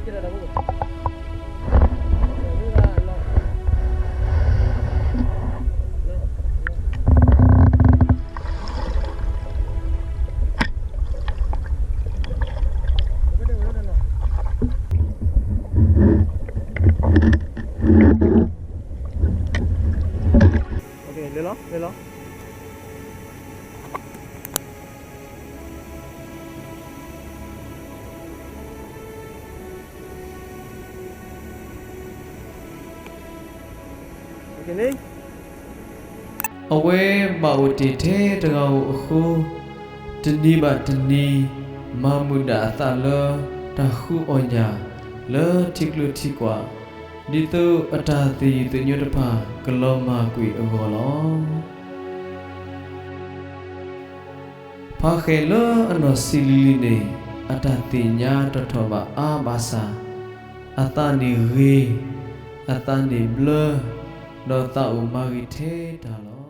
လဲၤလီၤ, လဲၤလီၤ. အဝဲဘၣ်အိၣ်တ့ၢ်ထဲတဂၤဧိၤအဃိ, တနံၤဘၣ်တနံၤ မၤမုာ်ဒၣ်အသးလၢတၢ်ဃုအီၣ်ညၣ်လၢထံကျိထံကွာ်, ဒ်သိးအတၢ်သယုၢ်သညိတဖၣ်ကလီၤမၢ်ကွံာ်အဂီၢ်လီၤ. ဖးဃဲးလၢအနီၢ်ဆံးလံၤလံၤန့ၣ် အတၢ်သ့ၣ်ညါတီၣ်ထီၣ်ဘၣ်အါဘၣ်ဆၣ်, အသးန့ၣ်ဂ့ၤ, အသးန့ၣ်ဘျၢ, ဒီးသးအိၣ်မၤဂ့ၤထဲတၢ်လီၤ.